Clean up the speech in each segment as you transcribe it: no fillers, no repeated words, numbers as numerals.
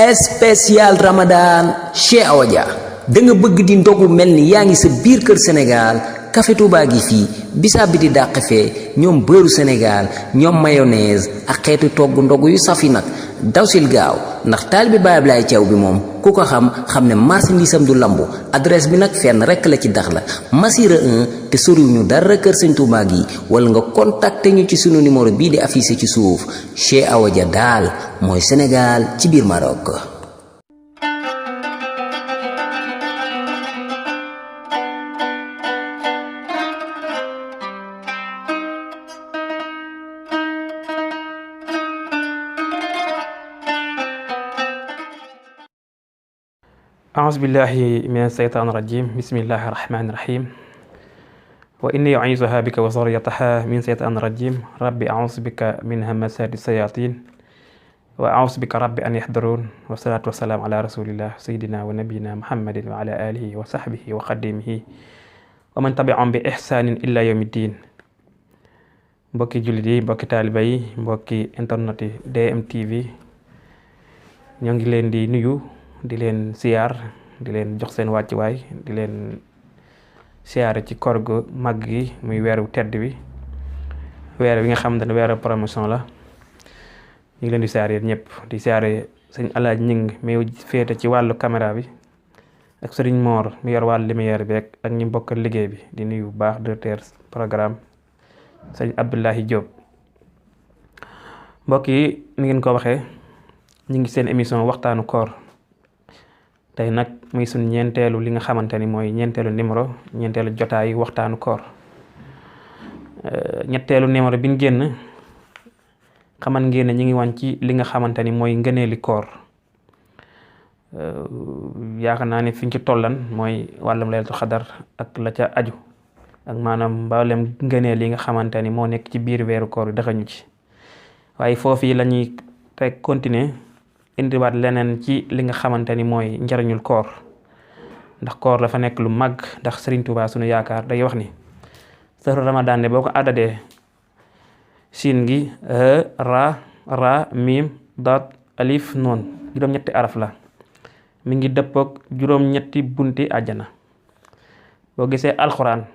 spécial Ramadan chez Awa Dia da nga bëgg di ndogu melni yaangi sa biir kër Sénégal café Touba gi fi bisaab bi di dàq fee ñoom beurre Sénégal ñoom mayonnaise ak xeetu togg ndogu yu safi nag dawsil gaaw ndax taalibe Baay Ablaay Thiaw bi moom ku ko xam ne marchandise am du lambu adresse bi nag fenn rekk la ci dax la Massira 1 te soriwuñu dara kër Sëñ Touba gi wala nga contacter ñu ci sunu numéro bii di affiché ci suuf chez Awa Dia daal mooy Sénégal ci biir Maroc. أعوذ بالله من الشيطان الرجيم بسم الله الرحمن الرحيم وإني أعيذها بك وذريتها من الشيطان الرجيم ربي أعوذ بك من همزات الشياطين وأعوذ بك ربي أن يحضرون والصلاة والسلام على رسول الله سيدنا ونبينا محمد وعلى آله وصحبه وخدمه ومن تبعهم بإحسان إلى يوم الدين mbokki jullit yi mbokki taaliba yi mbokki internet yi DMTV ñoo ngi leen di nuyu di leen siyaar di leen jox seen wàccuwaay di leen siyaare ci koor gu mag gi muy weeru tedd bi weer bi nga xam ne weeru promotion la ñu ngi leen di siyaare ñëpp di siyaare sëñ Alaaj Ñing mi féete ci wàllu caméra bi ak sëriñ Moor mi yor wàllu lumière bi ak ñi bokkal liggéey bi di nuyu bu baax directeur programme sëñ Abdoulahi Diop. mbokk yi ni ngeen ko waxee ñu ngi seen émission waxtaanu koor tey nag muy suñ ñeenteelu li nga xamante ni mooy ñeenteelu numéro ñeenteelu jotaay waxtaanu koor ñetteelu numéro bi ñu génn xaman ngeen ne ñu ngi wan ci li nga xamante ni mooy ngëneeli koor yaakaar naa ne fi ñu ci tollan mooy wàllum laylatul xadar ak la ca aju ak maanaam mbaolem ngëneel yi nga xamante ni moo nekk ci biir weeru koor yi daxañu ci waaye foofu yi la ñuy teg continuer indiwaat leneen ci li nga xamante ni mooy njariñul koor ndax koor dafa nekk lu mag ndax Sëriñ Tuubaa sunu yaakaar day wax ni sahru ramadan ne boo ko àddadee siin gi ra mim daat alif noon juróom-ñetti araf la mi ngi dëppook juróom-ñetti bunti àjjana boo gisee alxuraan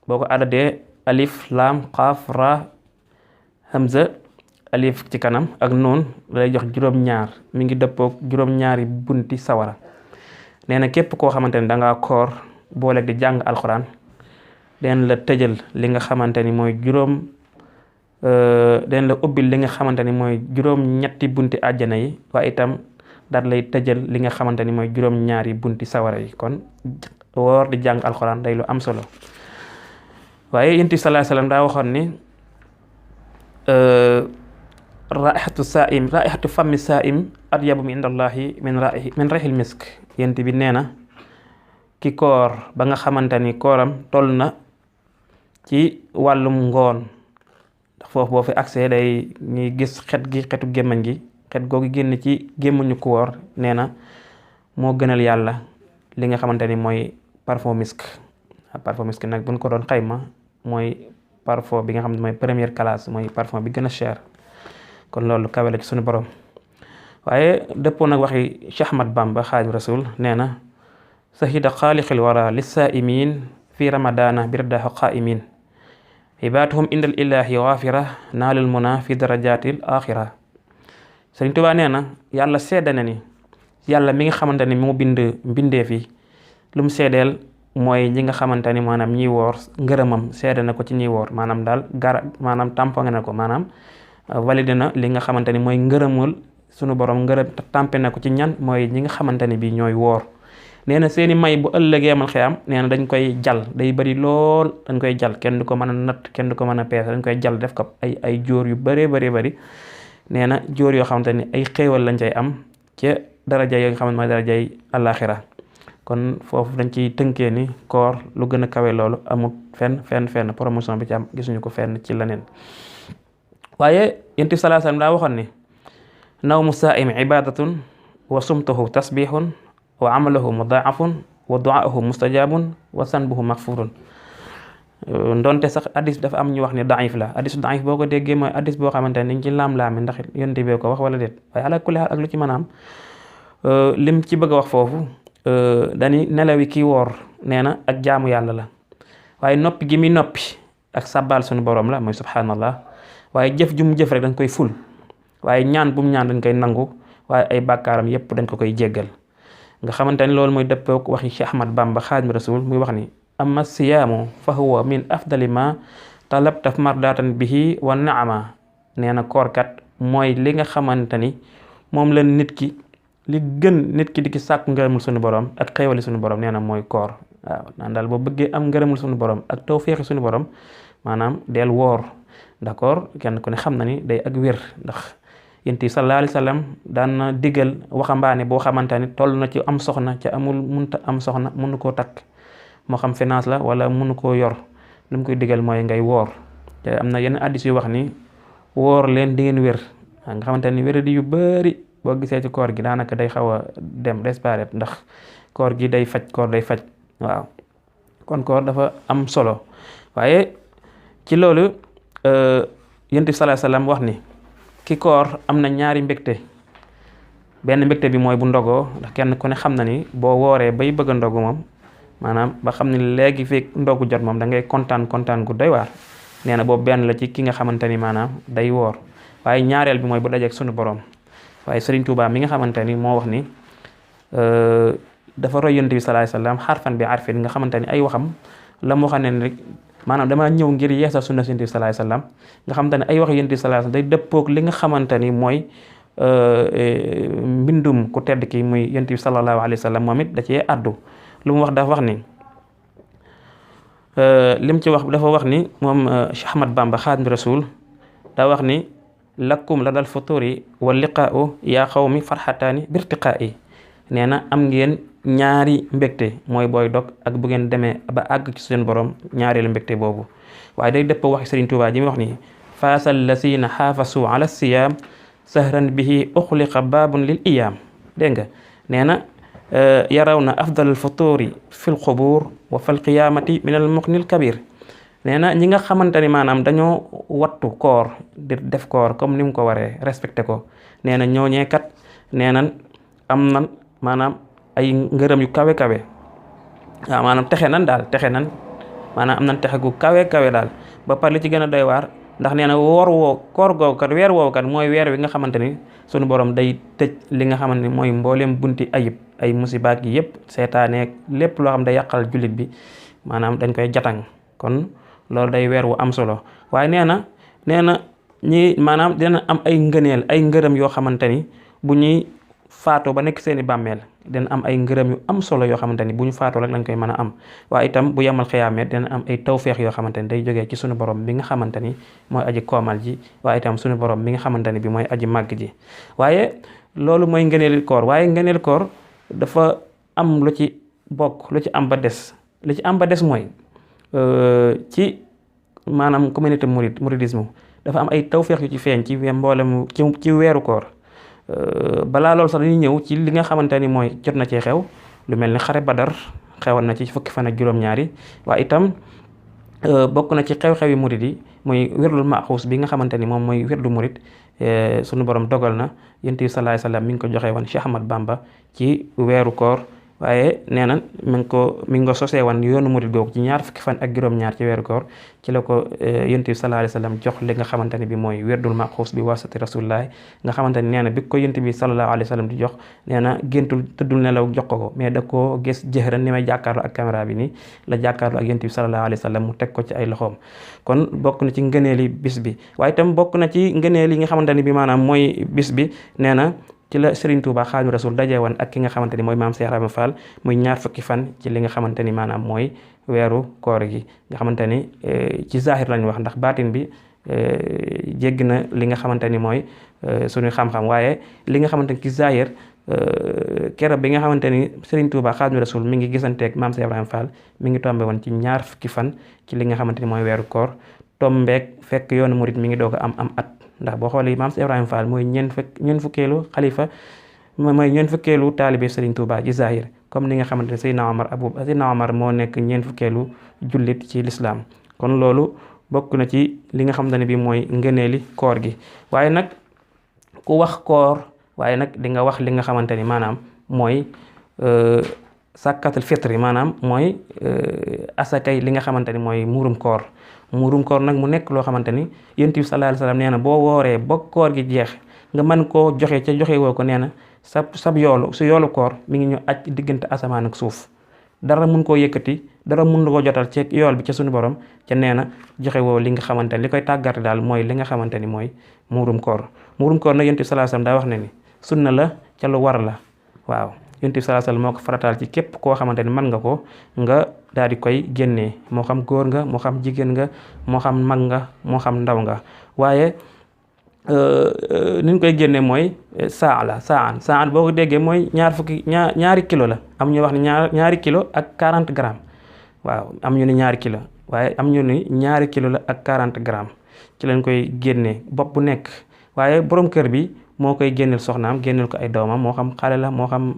boo ko àddadee alif laam xaaf ra hamza alif ci kanam ak noon lay jox juróom-ñaar mi ngi dëppook juróom-ñaari bunti sawara nee na képp koo xamante ni dangaa koor boole di jàng alxuraan den la tëjal li nga xamante ni mooy den la ubbil li nga xamante ni mooy juróom-ñetti bunti àjjana yi waaye itam daal lay tëjal li nga xamante ni mooy juróom-ñaari bunti sawara yi kon woor di jàng alxuraan day lu am solo waaye Yonent bi sallallahu alayhi wasallam daa waxoon ni raihatu fammi saim atyabu min indallahi min rihil misk yent bi nee na ki koor ba nga xamante ni kooram toll na ci wàllum ngoon ndax foofu boo fi accès day ñuy gis xetu gémmañ gi xet googu génn ci gémmañu ku woor nee na moo gënal yàlla li nga xamante ni mooy parfum misk nag buñ ko doon xayma mooy parfum bi nga xam ne mooy première classe mooy parfum bi gën a cher kon loolu kawe la ci sunu borom waaye dëppoo nag waxi Cheikh Ahmad Bamba Xaadimu Rasuul nee na sahida xaalixil wara lissaa'imin fi ramadana birdahu qaa'imin ibaatuhum indal ilahi waafira naalul muna fi darajatil axira Sëriñ Tuubaa nee na yàlla seede na ni yàlla mi nga xamante ni moo bind mbindee fi lu mu seedeel mooy ñi nga xamante ni maanaam ñiy woor ngërëmam seede na ko ci ñiy woor maanaam daal maanaam tamponge na ko maanaam validé na li nga xamante ni mooy ngërëmul sunu borom tàmpe na ko ci ñan mooy ñi nga xamante ni bii ñooy woor nee na seeni may bu ëllëgee amal xiyam nee na dañ koy jal day bari lool dañ koy jal kenn du ko mën a natt kenn du ko mën a peese dañ koy jal def ko ay jóor yu bëree bari nee na jóor yoo xamante ni ay xéewal lañ cay am ca daraja yoo nga xamante mooy darajay àllaaxira kon foofu dañ ciy tënkee ni koor lu gën a kawe loolu amul fenn promotion bi ci am gisuñu ko fenn ci leneen waaye Yonent bi sallallahu alayhi wasallam daa waxoon ni nawmu saa'imi ibadatun wa sumtuhu tasbihun wa amaluhu mudaafun wa du'aahu mustajabun wa sanbuhu maghfurun ndonte sax hadis dafa am ñu wax ne daif la hadis daif boo ko déggee mooy hadis boo xamante ne ñu ci laam-laame ndax Yonent bi ko wax wala déet waaye ala kulli haal ak lu ci mën a am lim ci bëgg a wax foofu dani nelawi kii woor nee na ak jaamu yàlla la waaye noppi gi muy noppi ak sàbbaal suñu borom la mooy subhanallah waaye jëf ju mu jëf rek dañ koy ful waaye ñaan bu mu ñaan dañ koy nangu waaye ay bàkkaaram yépp dañ ko koy jéggal nga xamante ni loolu mooy dëppook waxi Cheikh Ahmad Bamba Xaadimu Rasuul muy wax ni amma siyaamu fa huwa min afdali ma talabta mardatan bihi wa naama nee na koorkat mooy li nga xamante ni moom la nit ki li gën nit ki di ki sàkku ngërëmul suñu borom ak xéewali suñu borom nee na mooy koor waaw naan daal boo bëggee am ngërëmul suñu borom ak tawféexi suñu borom maanaam del woor d'accord kenn ku ne xam na ni day ak wér ndax yonent bi sallallahu alayhi wa sallam daan na digal waxambaane boo xamante ni toll na ci am soxna ca munta am soxna mënu koo takk moo xam finance la wala mënu koo yor lu mu koy digal mooy ngay woor te am na yenn hadiis yu wax ni woor leen di ngeen wér nga xamante ni wér di yu bari boo gisee ci koor gi daanaka day xaw a dem disparaître ndax koor gi day faj koor day faj waaw kon koor dafa am solo waaye ci loolu yonent bi sallallahu alayhi wa sallam wax ni ki koor am na ñaari mbégte benn mbégte bi mooy bu ndogoo ndax kenn ku ne xam na ni boo wooree bay bëgg a ndogu moom maanaam ba xam ne léegi fii ndogu jot moom da ngay kontaan gu doy waar nee na boobu benn la ci ki nga xamante ni maanaam day woor waaye ñaareel bi mooy bu dajeek sunu borom waaye Serigne Touba mi nga xamante ni moo wax ni dafa roy yonent bi sallallahu alayhi wasallam xarfan bi arfin nga xamante ni ay waxam la mu waxam ne rek maanaam dama ñëw ngir yeesal sunna yonent bi sallallahu alayhi wasallam nga xamante ni ay wax yonent bi sallallahu alayhi wasallam day dëppoog li nga xamante ni mooy mbindum ku tedd ki muy yonent bi sallallahu alayhi wasallam moom it da cee addu lu mu wax dafa wax ni lim ci wax dafa wax ni moom Cheikh Ahmad Bamba Xaadimu Rasuul daa wax ni lakkum la dal futuri wa liqaa'u yaa xawmi farxataani birtiqaa'i nee na am ngeen ñaari mbégte mooy booy dog ak bu ngeen demee ba àgg ci seen borom ñaareelu mbégte boobu waaye day dëpp wax Serigne Touba ji mi wax ni faasal lasina xaafasu ala siyaam sahran bihi uxliqa baabun lil iyaam dégg nga nee na yaraw na afdalal futuri fil xubuur wa fil qiyaamati min al muqnil kabir nee na ñi nga xamante ni maanaam dañoo wattu koor di def koor comme ni mu ko waree respecté ko nee na ñooñee kat nee na am nan maanaam ay ngërëm yu kawe waaw maanaam texe nan maanaam am nan texe gu kawe daal ba pare li ci gën a doy waar ndax nee na koor googu kat weer woowu kat mooy weer wi nga xamante ni sunu borom day tëj li nga xamante ni mooy mbooleem bunti ayib ay musibaat yi yëpp seetaaneeg lépp loo xam day yàqal jullit bi maanaam dañ koy jatang kon loolu day weer wu am solo waaye nee na ñi maanaam dina am ay ngëneel ay ngërëm yoo xamante ni bu ñuy faatoo ba nekk seeni bàmmeel dina am ay ngërëm yu am solo yoo xamante ni bu ñu faatoo rek lañ koy mën a am waaye itam bu yemal xiyaamee dina am ay tawféex yoo xamante ni day jógee ci suñu borom bi nga xamante ni mooy aji koomal ji waaye itam suñu borom bi nga xamante ni bi mooy aji màgg ji waaye loolu mooy ngëneeli koor waaye ngëneeli koor dafa am lu ci bokk lu ci am ba des li ci am ba des mooy ci maanaam communauté mouridisme dafa am ay tawféex yu ci feeñ ci mboolem ci weeru koor balaa loolu sax dañuy ñëw ci li nga xamante ni mooy jot na cee xew lu mel ni xare Badar xewoon na ci fukki fan ak juróom-ñaari waaye itam bokk na ci xew-xewi murid yi muy wirdul maxuus bi nga xamante ni moom mooy wirdu murid sunu borom dogal na yonent bi sallallahu alayhi wasallam mi ngi ko joxe woon Cheikh Ahmad Bamba ci weeru koor waaye nee na mi ngi ko sosee woon yoonu murid googu ci ñaar fukki fan ak juróom-ñaar ci weeru koor ci la ko yonent bi sallallahu alayhi wasallam jox li nga xamante ne bi mooy wirdul maxuus bi wasati rasulullah nga xamante ni nee na bi ko yonent bi sallallahu alayhi wasallam di jox nee na géntul tëddul nelaw jox ko mais da koo gis jëxëran ni may jàkkaarloo ak caméra bi nii la jàkkaarloo ak yonent bi sallallahu alayhi wasallam mu teg ko ci ay loxoom kon bokk na ci ngëneeli bis bi waaye itam bokk na ci ngëneel yi nga xamante ni bi maanaam mooy bis bi nee na ci la Serigne Touba Xaadimu Rasuul dajee woon ak ki nga xamante ni mooy maam Cheikh Ibrahima Fall muy ñaar fukki fan ci li nga xamante ni maanaam mooy weeru koor gi nga xamante ni ci zahir lañ wax ndax baatin bi jégg na li nga xamante ni mooy suñu xam-xam waaye li nga xamante ni ci zahir keroog bi nga xamante ni Serigne Touba Xaadimu Rasuul mi ngi gisanteeg maam Cheikh Ibrahima Fall mi ngi tombe woon ci ñaar fukki fan ci li nga xamante ni mooy weeru koor tombeeg fekk yoonu murit mi ngi doog a am at ndax boo xoolee maam Cheikh Ibrahima Fall mooy ñeent fukkeelu xalifa mooy ñeent fukkeelu taalibe Serigne Touba ci zahir comme ni nga xamante ne Seydina Omar moo nekk ñeent fukkeelu jullit ci lislaam kon loolu bokk na ci li nga xamante ne bi mooy ngëneeli koor gi waaye nag ku wax koor waaye nag di nga wax li nga xamante ni maanaam mooy sàkkatul fitri maanaam mooy asakay li nga xamante ni mooy muurum koor nag mu nekk loo xamante ni yonent bi sallallahu alayhi wasallam nee na boo wooree ba koor gi jeex nga mën koo joxe ca joxe woo ko nee na sab yoolu su yoolu koor mi ngi ñu aj diggante asamaan ak suuf dara mun koo yëkkati dara mun koo jotal ci yool bi ca suñu borom ca nee na joxe woo li nga xamante ni li koy tàggate daal mooy li nga xamante ni mooy muurum koor nag yonent bi sallallahu alayhi wasallam daa wax ne ni sunna la ca lu war la waaw yonent bi sallallahu alayhi wasallam moo ko farataal ci képp koo xamante ni mën nga ko nga daal di koy génnee moo xam góor nga moo xam jigéen nga moo xam mag nga moo xam ndaw nga waaye ni ñu koy génnee mooy saan boo ko déggee mooy ñaari kilo la am ñu wax ne ñaari kilo ak 40 grammes waaw am ñu ne ñaari kilo waaye am ñu ne ñaari kilo la ak 40 grammes ci lañ koy génnee bopp bu nekk waaye borom kër bi moo koy génneel soxnaam génneel ko ay doomam moo xam xale la moo xam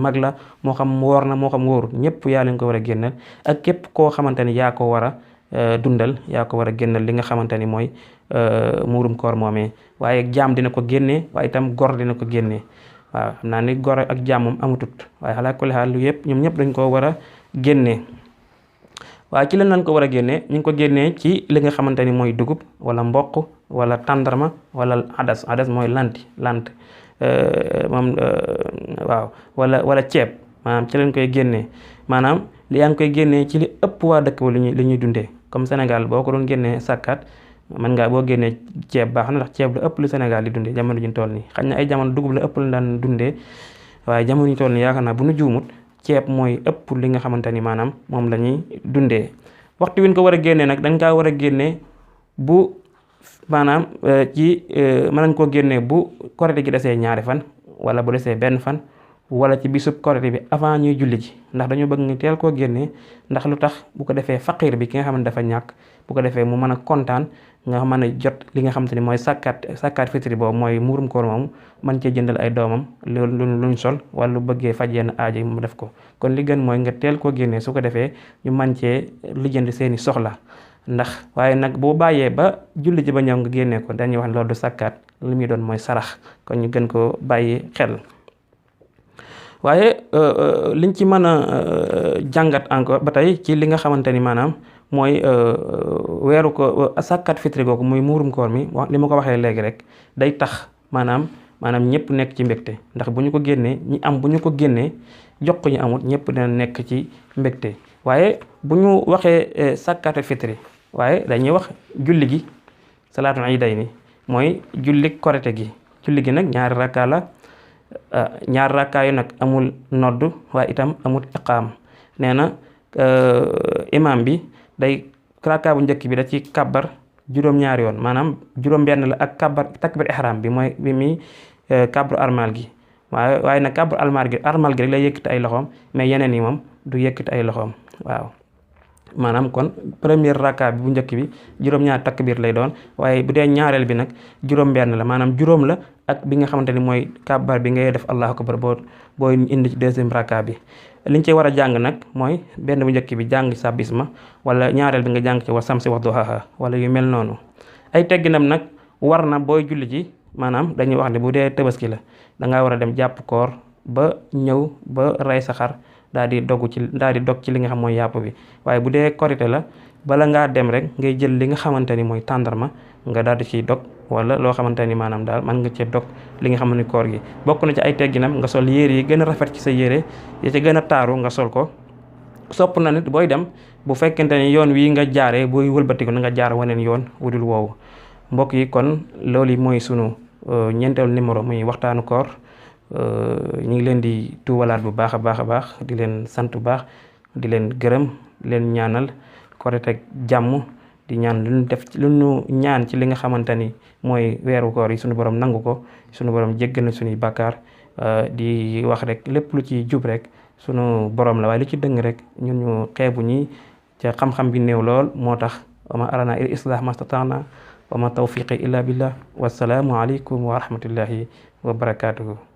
mag la moo xam woor na moo xam wóorul ñëpp yaa leen ko war a génneel ak képp koo xamante ni yaa ko war a dundal yaa ko war a génneel li nga xamante ni mooy muurum koor moomee waaye jaam dina ko génnee waaye itam gor dina ko génnee waaw xam naa ni gor ak jaam moom amutut waaye xalaa kulli xaal lu yëpp ñoom ñëpp dañ ko war a génnee waaye ci leen lañ ko war a génnee ñu ngi ko génnee ci li nga xamante ni mooy dugub wala mboq wala tàndarma wala adas mooy lant moom waaw wala ceeb maanaam ci leen koy génnee maanaam li yaa ngi koy génnee ci li ëpp waa dëkk ba li ñuy dundee comme Sénégal boo ko doon génnee sàkkaat mën ngaa boo génnee ceeb baax na ndax ceeb la ëpp lu Sénégal di dundee jamono juñ toll nii xañ na ay jamono dugub la ëpp lu daan dundee waaye jamono juñ toll nii yaakaar naa bu nu juumut ceeb mooy ëpp li nga xamante ni maanaam moom la ñuy dundee waxtu wi ñu ko war a génnee nag dañ kaa war a génnee bu maanaam mën nañ koo génnee bu korite gi desee ñaari fan wala bu desee benn fan wala ci bisub korite bi avant ñuy julli ji ndax dañoo bëgg nga teel koo génnee ndax lu tax bu ko defee faqiir bi ki nga xam ne dafa ñàkk bu ko defee mu mën a kontaan nga mën a jot li nga xamante ni mooy sàkkaat fitri boobu mooy muurum koor moom mën cee jëndal ay doomam luñ sol wala lu bëggee faj yenn aajo mu def ko kon li gën mooy nga teel koo génnee su ko defee ñu mën cee lijjanti seeni soxla ndax waaye nag boo bàyyee ba julli ji ba ñëw nga génnee ko dañuy wax ne loolu du sàkkaat li muy doon mooy sarax kon ñu gën koo bàyyi xel waaye liñ ci mën a jàngat encore ba tey ci li nga xamante ni maanaam mooy weeru ko sàkkat fitri googu muy muurum koor mi li ma ko waxee léegi rek day tax maanaam ñëpp nekk ci mbégte ndax bu ñu ko génnee ñi am bu ñu ko génnee jox ko ñu amut ñëpp dina nekk ci mbégte waaye bu ñu waxee sàkkat fitri waaye dañuy wax julli gi salaatul iidayni mooy julli korite gi julli gi nag ñaari rakkaa la ñaari rakkaa yu nag amul nodd waaye itam amul iqaam nee na imam bi day rakkaa bu njëkk bi da ci kabbar juróom-ñaari yoon maanaam juróom-benn la ak takbir ihram bi mooy bi mi kabru armal gi waaye nag kabru armal gi rek lay yëkkati ay loxoom mais yeneen yi moom du yëkkati ay loxoom waaw maanaam kon première rakka bi bu njëkk bi juróom-ñaari takbir lay doon waaye bu dee ñaareel bi nag juróom-benn la maanaam juróom la ak bi nga xamante ni mooy kabbar bi ngay def allahu akbar boo indi ci deuxième rakka bi liñ ci war a jàng nag mooy benn bu njëkk bi jàng sa bisma wala ñaareel bi nga jàng ci wa samsi wa duhaha wala yu mel noonu ay tegginam nag war na booy julli ji maanaam dañuy wax ne bu dee tabaski la dangaa war a dem jàpp koor ba ñëw ba rey sa xar daal di dog ci li nga xam mooy yàpp bi waaye bu dee korite la bala ngaa dem rek ngay jël li nga xamante ni mooy tàndarma nga daal di ciy dog wala loo xamante ni maanaam daal mën nga cee dog li nga xam ne koor gi bokk na ci ay tegginam nga sol yére yi gën a rafet ci sa yére yi ci gën a taaru nga sol ko sopp na nit booy dem bu fekkente ni yoon wii nga jaaree booy wëlbatiku na nga jaar waneen yoon wudul woowu mbokk yi kon loolu mooy sunu ñeenteelu numéro muy waxtaanu koor ñu ngi leen di tuubalaat bu baax a baax di leen sant bu baax di leen gërëm di leen ñaanal korite ak jàmm di ñaan lu ñu ñaan ci li nga xamante ni mooy weeru koor yi suñu borom nangu ko suñu borom jéggal na suñuy bàkkaar di wax rek lépp lu ci jub rek sunu borom la waaye lu ci dëng rek ñun ñu xeebu ñi ca xam-xam bi néew lool moo tax wa ma arana il islah mastata'na wa ma tawfiqi illa billah wassalaamu aleykum wa rahmatullahi wa barakatuhu